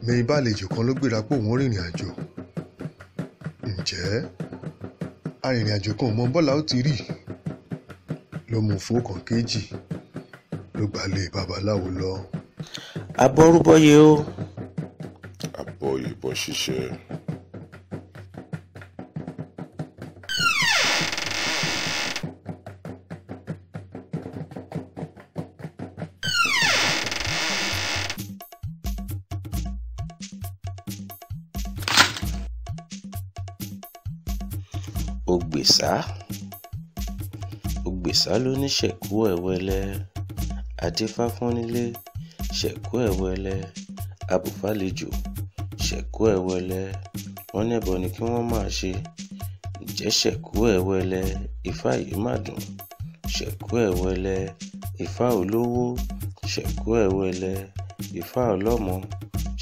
Mẹ́yìn bá àlejò kan ló gbéra pé òun rìnrìn àjò. Ǹjẹ́ arìnrìn àjò kan ò mọ bọ́lá ó ti rí ló mú fókàn kejì ló gbalé babaláwo lọ. Abọ́rúbọ́yé o. Àbọ̀yìnbọ̀ ṣíṣe. Ògbèsá Ògbèsá ló ní ṣẹ̀kú ẹ̀wẹ́lẹ́, adífá fúnnílé ṣẹ̀kú ẹ̀wẹ́lẹ́, abùfálejò ṣẹ̀kú ẹ̀wẹ́lẹ́, wọ́n nẹ́bọ ni kí wọ́n máa ṣe. Ǹjẹ́ ṣẹ̀kú ẹ̀wẹ́lẹ́, ifá yìí má dùn, ṣẹ̀kú ẹ̀wẹ́lẹ́, ifá olówó, ṣẹ̀kú ẹ̀wẹ́lẹ́, ifá ọlọ́mọ,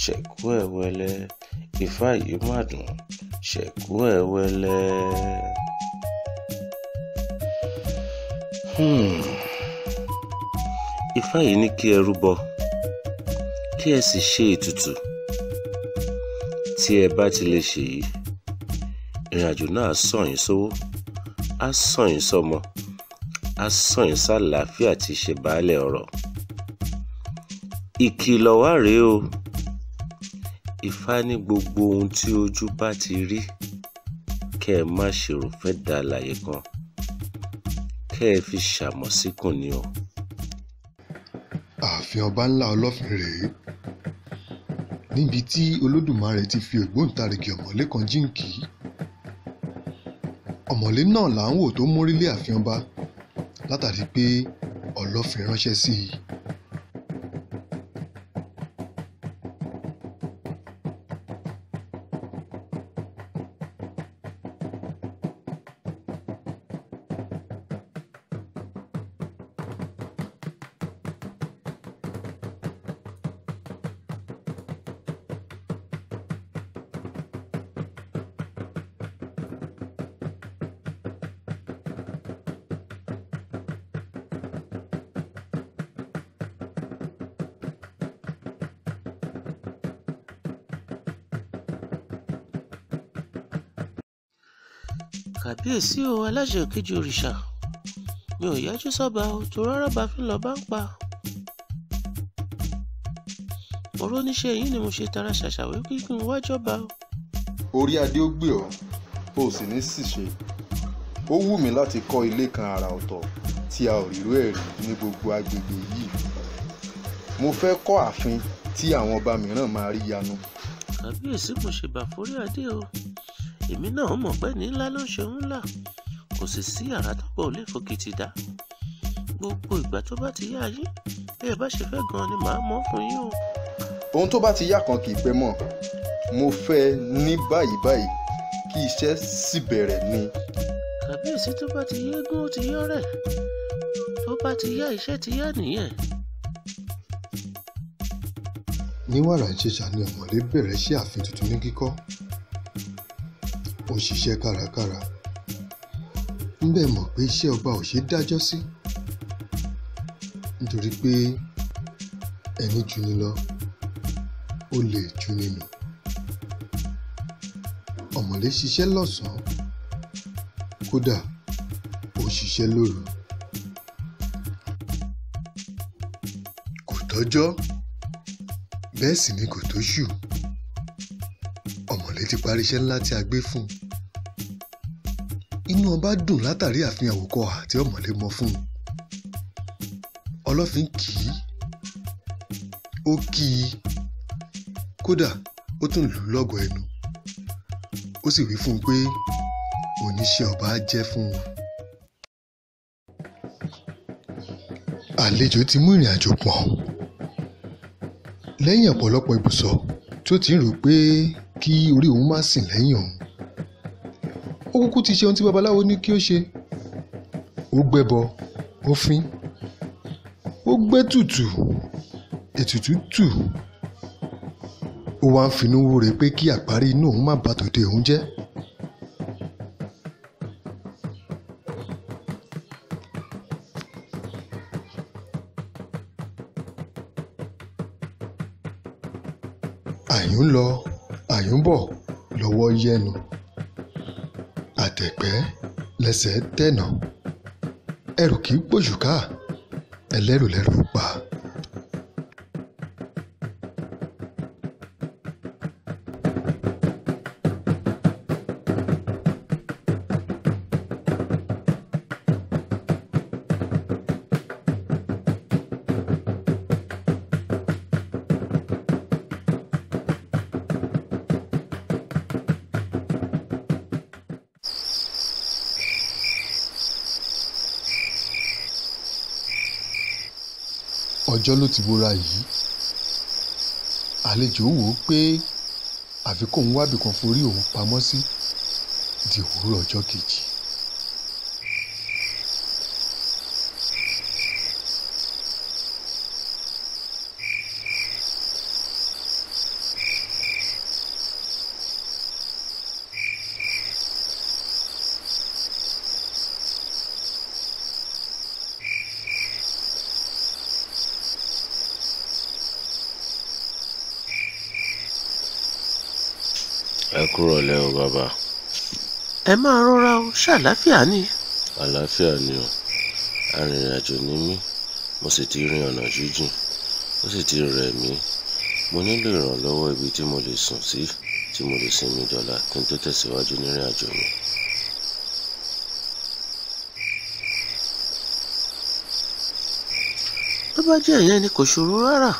ṣẹ̀kú ẹ̀wẹ́lẹ́, ifá yìí má dùn, ṣẹ̀kú ẹ̀wẹ́lẹ́. Ifá yìí ní kí ẹ rúbọ, kí ẹ sì ṣe ètùtù. Tí ẹ bá ti lè ṣèyí, ìrìnàjò náà á sàn yín sówó, á sàn yín sọ́mọ, á sàn yín sálàáfíà tí í ṣe baálẹ̀ ọrọ̀. Ìkìlọ̀ wá rèé o. Ifá ní gbogbo ohun tí ojú bá ti rí, kẹ́ ẹ má ṣe rò fẹ́dàá alààyè kan, kẹ́ ẹ fi ṣàmọ̀ síkùn ni o. Ààfin ọba ńlá Ọlọ́fin rèé, níbi tí Olódùmarè ti fi ògbóǹtarìgì ọ̀mọ̀lé kan jíǹkí. Ọ̀mọ̀lé náà là ń wò tó mórí lé ààfin ọba látàrí pé Ọlọ́fin ránṣẹ́ sí i. Kàbíyèsí o, aláṣẹ òkejì òrìṣà, mi ò yájú sọ́ba o, torí ọ̀rọ̀ fi lọ́ọ́ bá ń pa. Mo róníṣẹ́ yín ni mo ṣe tara ṣàṣà wípé kí n wá jọba o. Orí adé ó gbé ọ, o sì ní ṣìṣe. Ó wù mí láti kọ́ ilé kan àrà ọ̀tọ̀ tí a ò rírú ẹ̀ rí ní gbogbo agbègbè yìí. Mo fẹ́ kọ́ ààfin tí àwọn ọba mìíràn máa rí yanu. Kàbíyèsí, mo ṣèbà forí adé o. Èmi náà mọ̀ pé ní ńlá ló ń ṣe ńlá, kò sì sí àrà tọ́pọ̀ ò lè fòkìtì dá. Gbogbo ìgbà tó bá ti yá yín, bí ẹ bá ṣe fẹ́ gan-an ni màá mọ̀ fún yín o. Ohun tó bá ti yá kan kì í pẹ́ mọ́. Mo fẹ́ ní báyìí báyìí kí iṣẹ́ sì bẹ̀rẹ̀ ni. Kàbíyèsí, tó bá ti yégún ó ti yọ́rẹ̀, tó bá ti yá iṣẹ́ ti yá nìyẹn. Ní wàràǹṣeṣà ni ọ̀mọ̀lé bẹ̀rẹ̀ sí ààfin tuntun ní kíkọ́. Ó ṣiṣẹ́ kárakára. Ńbẹ̀ mọ̀ pé iṣẹ́ ọba ò ṣeé dájọ́ sí, nítorí pé ẹni juni lọ, ó lè juni nù. Ọ̀mọ̀lé ṣiṣẹ́ lọ́sàn-án, kódà ó ṣiṣẹ́ lóru. Kò tọ́jọ́, bẹ́ẹ̀ sì ni kò tóṣù. Ọ̀mọ̀lé ti parí iṣẹ́ ńlá tí a gbé fún un. Inú ọba dùn látàrí ààfin àwòkọ́ àti ọ̀mọ̀lé mọ fún un. Ọlọ́fin kì í, ó kì í, kódà ó tún lù ú lọ́gọ ẹnu. Ó sì wí fún un pé oníṣẹ́ ọba á jẹ́ fún un. Àlejò ti mú ìrìn àjò pọ̀n. Lẹ́yìn ọ̀pọ̀lọpọ̀ ibùsọ̀ tí ó ti ń rò pé kí orí òun má sìn lẹ́yìn òun, ó kúkú ti ṣe ohun tí babaláwo ní kí ó ṣe. Ó gbẹ́bọ, ó fín, ó gbẹ́tùtù, ètùtù tù. Ó wá ń finú wúre pé kí àparí inú òun má bà tòde òun jẹ́. Àyùn Àyùnbọ̀ lọ́wọ́ yẹnu, àtẹ̀pẹ́ lẹ́sẹ̀ tẹ̀nà, ẹrù kì í pòṣùká, ẹlẹ́rù lẹ́rù pa. Ọjọ́ ló ti bora yìí. Àlejò wò ó pé àfi kóun wábì kan forí òun pamọ́ sí di òwúrọ̀ ọjọ́ kejì. Ẹ kúrọ̀lẹ́ o bàbá. Ẹ máa rọra o, ṣàlàáfíà ni. Àlàáfíà ni o. Arìnrìnàjò ni mí, mo sì ti rin ọ̀nà jíjìn, ó sì ti rẹ̀ mí. Mo nílò ìrànlọ́wọ́ ibi tí mo lè sùn sí, tí mo lè sinmi dọ̀la kí n tó tẹ̀síwájú nírìn àjò mi. Tó bá jẹ́ ìyẹn ni kò ṣòro rárá.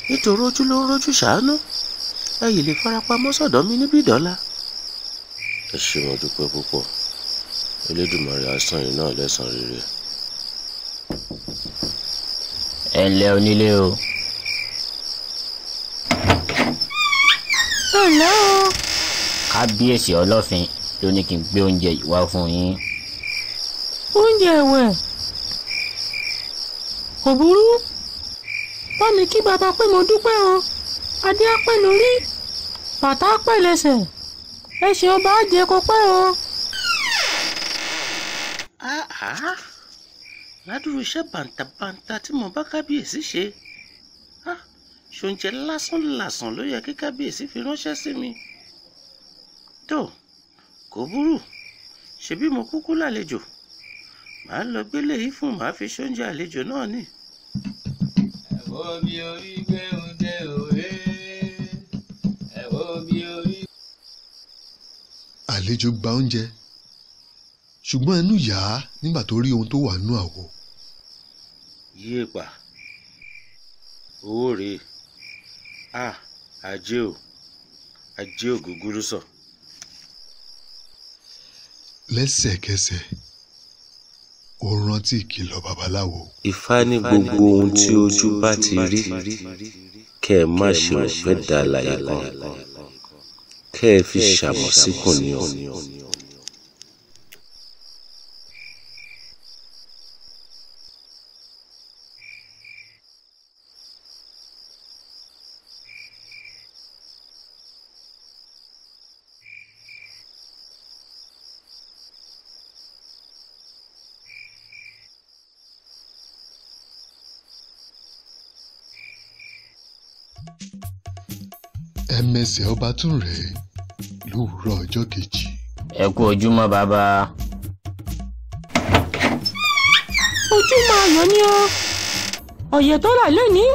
Nítorí ojú ló ń rojú ṣàánú. Ẹ yìí lè farapamọ́ sọ́dọ̀ mi níbí dọ́là. Ẹ ṣé, mo dúpẹ́ púpọ̀. Elédùmarè á san yín náà lẹ́san rere. Ẹ ǹlẹ́ onílé o. Ẹ ǹlẹ́ o. Kábíyèsí Ọlọ́fin ló ní kí n gbé oúnjẹ yìí wá fún yín. Oúnjẹ ẹ̀wẹ̀ kò burú. Bá mi kí bàbá pé mo dúpẹ́ o. Adé á pẹ́ lórí, bàtà á pẹ́ lẹ́sẹ̀, ẹṣin ọba á jẹ kó pẹ́ o. Àá ládùúrú iṣẹ́ bàǹtàbàǹtà tí mo bá kábíyèsí ṣe, ṣoúnjẹ lásán làsàn ló yẹ kí kábíyèsí fi ránṣẹ́ sí mi. Tó kò burú, ṣebí mo kúkú lálejò, màá lọ gbélé yìí fún màá fi ṣoúnjẹ àlejò náà ni. Ẹ wo bí orí gbé oúnjẹ òwe, ẹ wo bí orí. Àlejò gba oúnjẹ, ṣùgbọ́n ẹnu yà á nígbà tó rí ohun tó wà nínú àwo. Yéèpà, owó rèé, a ajé o, ajé ògúngúrú sọ. Lẹ́sẹ̀kẹsẹ̀ ó rántí ìkìlọ̀ babaláwo. Ifá ní gbogbo ohun tí ojú bá ti rí, kẹ́ ẹ má ṣe rò fẹ́ dá alààyè kan, kẹ́ ẹ fi ṣàmọ̀ síkùn ni o. Ẹ̀mẹsẹ̀ ọba tún rèé lówùúrọ̀ ọjọ́ kejì. Ẹ kú ojúmọ́ bàbá. Ojúmọ́ ayọ̀ ni o. Ọ̀yẹ̀ tó là lónìí,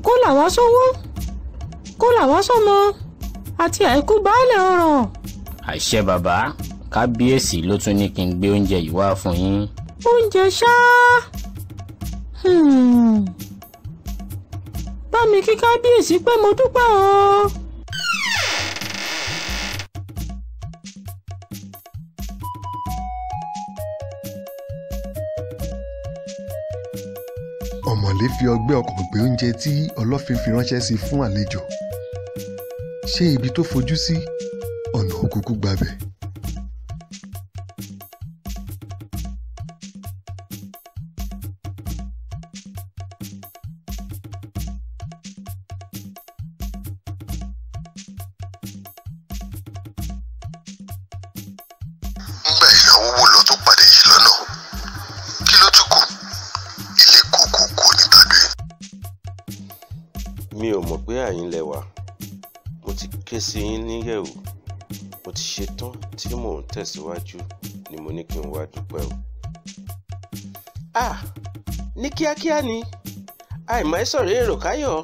kó là wá sówó, kó là wá sọ́mọ, àti àìkú baálẹ̀ ọrọ̀. Àṣẹ bàbá, kábíyèsí ló tún ní kí n gbé oúnjẹ yìí wá fún yín. Oúnjẹ ṣáá. Bá mi kí kábíyèsí pé mo dúpẹ́ o. Ọ̀mọ̀lé fi ọgbẹ́ ọkàn gbé oúnjẹ tí Ọlọ́fin fi ránṣẹ́ sí fún àlejò. Ṣé ibi tó fojú sí ọ̀nà òkùnkùn gbabẹ̀? Nígbà ìyàwó wò lọ tó pàdé yìí lọ́nà, kí ló tún kù? Ilé kòkòkò ní tàbí. Mi ò mọ̀ pé àyín lẹ wà. Mo ti ké sí yín níyẹ̀wò. Mo ti ṣe tán tí mò ń tẹ̀síwájú ni mo ní kí n wá dúpẹ́ o. Ah, ní kíákíá ni àìmọ̀ ẹ́ sọ̀rọ̀ èrò káyọ̀,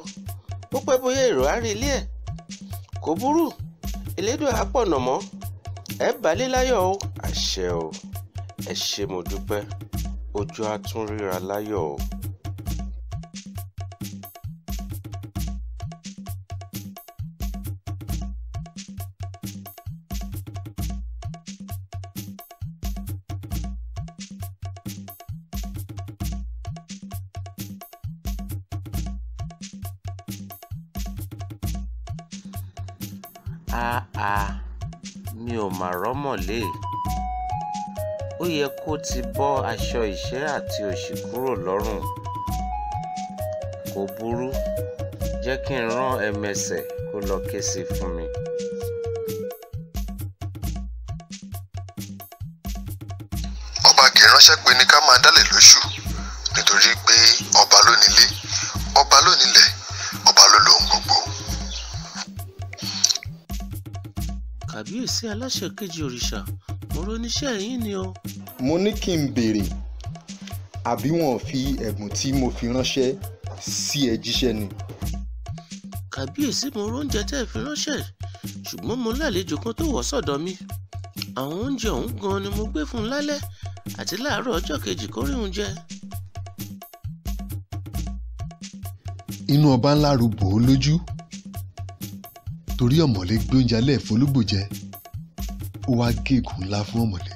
ó pẹ́ bóyá èrò á rí ilé ẹ̀. Kò burú, elédùn á pọ̀nà mọ́, ẹ balẹ̀ láyọ̀ o. Àṣẹ o, ẹ ṣé mo dúpẹ́, ojú á tún ríra láyọ̀ o. Àà, mi ò mà rọ́mọ̀lé. Ó yẹ kó ti bọ́ aṣọ ìṣẹ́ àti òṣì kúrò lọ́rùn. Kò burú, jẹ́ kí n rán ẹmẹsẹ̀ kó lọ ké sí i fún mi. Ọba kì í ránṣẹ́ pé ní ká máa dálẹ̀ lóṣù, nítorí pé ọba ló nílé, ọba ló nílẹ̀, ọba ló lóhun gbogbo. Kàbíyèsí aláṣẹ kejì òrìṣà, mo roníṣẹ́ yín ni o. Mo ní kí n béèrè, àbí wọn ò fi ẹ̀bùn tí mo fi ránṣẹ́ sí ẹ jíṣẹ́ ni? Kàbíyèsí, mo róúnjẹ tẹ́ ẹ fi ránṣẹ́, ṣùgbọ́n mo lálejò kan tó wọ̀ sọ́dọ̀ mi. Àwọn oúnjẹ ọ̀hún gan-an ni mo gbé fún un lálẹ́ àti láàárọ̀ ọjọ́ kejì kó rí oúnjẹ. Inú ọba ńlá ru bò ó lójú torí ọ̀mọ̀lé gbé oúnjẹ alẹ́ ìfolúgbò jẹ. Ó wá gégùn ńlá fún ọ̀mọ̀lé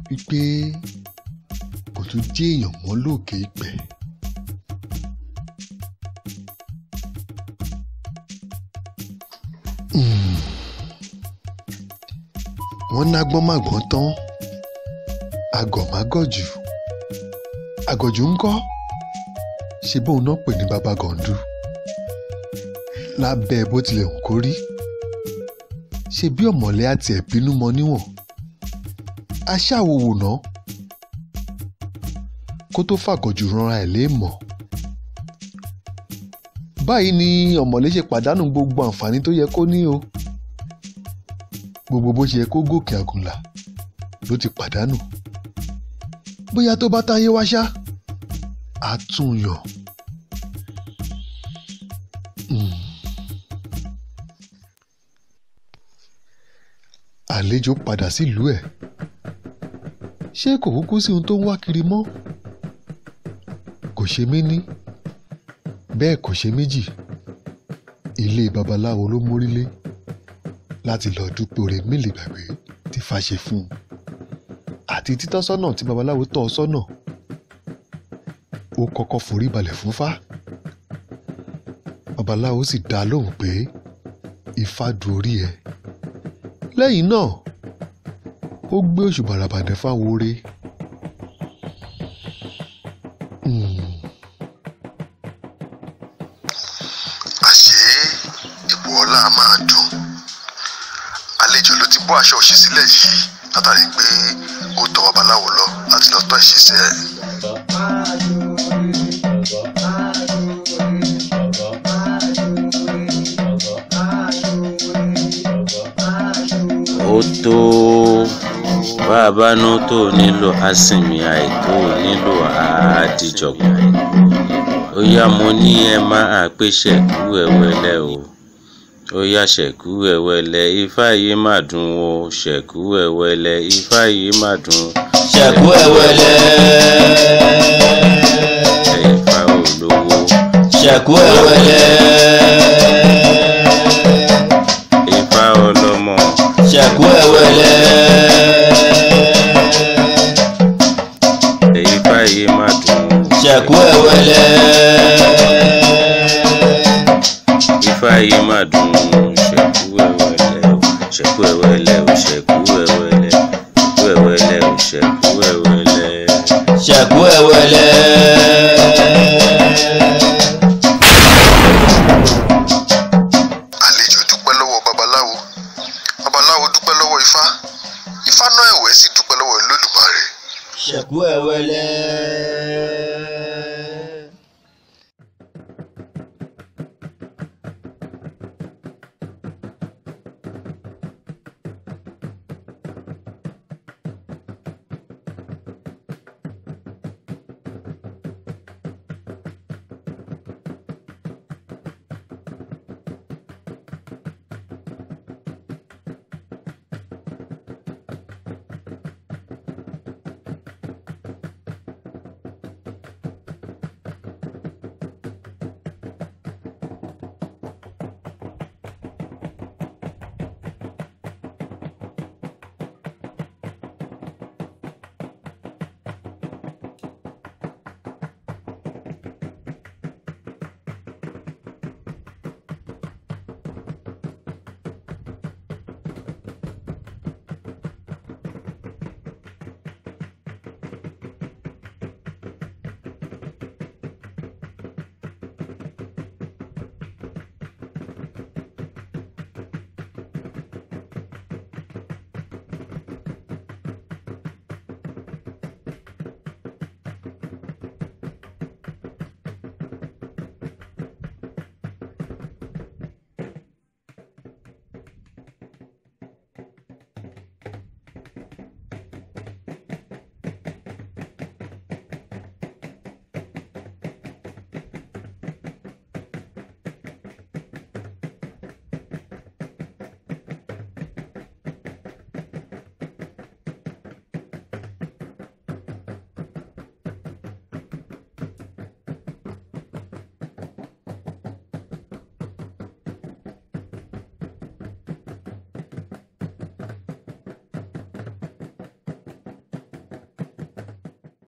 wípé kò tún jẹ́ èèyàn mọ́ lókè ìpẹ́. Wọ́n nágbọ́n mágbọ́n tán, agọ̀mágọ̀jù àgọ̀jù ń kọ́, ṣe bóun náà pè ní baba gọ̀ǹdù. Lábẹ́ bó tilẹ̀ wù kó rí, ṣe bí ọ̀mọ̀lé àti ẹ̀bínú mọ níwọ̀n, aṣáwòwò náà kó tó fàgọ̀jù ranra ẹ̀ léèmọ̀. Báyìí ni ọ̀mọ̀lé ṣe pàdánù gbogbo àǹfààní tó yẹ kó ní o. Gbogbo bó ṣe yẹ kó gòkè àgùnlà ló ti pàdánù. Bóyá tó bá táyé wá ṣá, á tún yàn. Àlejò padà sílùú ẹ̀. Ṣé kò kúkú sí ohun tó ń wá kiri mọ́? Kò ṣe mí ní, bẹ́ẹ̀ kò ṣe méjì. Ilé babaláwo ló mórílé láti lọ dúpẹ́ oore mílì gbàgbé tí Ifá ṣe fún un àti títọ́sọ́nà tí babaláwo tọ́ ọ sọ́nà. Ó kọ́kọ́ forí balẹ̀ fún Ifá. Babaláwo sì dá a lóhùn pé Ifá du orí ẹ. Lẹ́yìn náà ó gbé òṣùbà ràbàdẹ̀ fáwọn oore. Àṣé ipò ọlá a máa dùn. Àlejò ló ti bọ́ aṣọ òṣì sílẹ̀ yìí látàrí pé ó tọ̀ babaláwo lọ láti lọ tọ́ ìṣiṣẹ́ ẹ̀. Ó tó bá a bá ná tó nílò àsìnmi, àìtó nílò àádìjọgbọ̀n. Ó yá, mo ní ẹ máa pé ṣẹ̀kú ẹ̀wẹ̀lẹ̀ o. Ó yá, ṣẹ̀kú ẹ̀wẹ̀lẹ̀, ifá yìí má dùn o. Ṣẹ̀kú ẹ̀wẹ̀lẹ̀, ifá yìí má dùn. Ṣẹ̀kú ẹ̀wẹ̀lẹ̀. Ifá olówó. Ṣẹ̀kú ẹ̀wẹ̀lẹ̀. Ifá ọlọ́mọ. Ṣẹ̀kú ẹ̀wẹ̀lẹ̀. Ifá yìí má dùn. Ṣẹ̀kú ẹ̀wẹ̀lẹ̀. Ifá yìí má dùn. Ṣẹ̀kú ẹ̀wẹ̀lẹ̀ o. Ṣẹ̀kú ẹ̀wẹ̀lẹ̀ o. Ṣẹ̀kú ẹ̀wẹ̀lẹ̀. Ṣẹ̀kú ẹ̀wẹ̀lẹ̀ o. Ṣẹ̀kú ẹ̀wẹ̀lẹ̀. Ṣẹ̀kú ẹ̀wẹ̀lẹ̀. Àlejò dúpẹ́ lọ́wọ́ babaláwo, babaláwo dúpẹ́ lọ́wọ́ Ifá, Ifá náà ẹ̀wẹ̀ sì dúpẹ́ lọ́wọ́ Olódùmarè. Ṣẹ̀kú ẹ̀wẹ̀lẹ̀.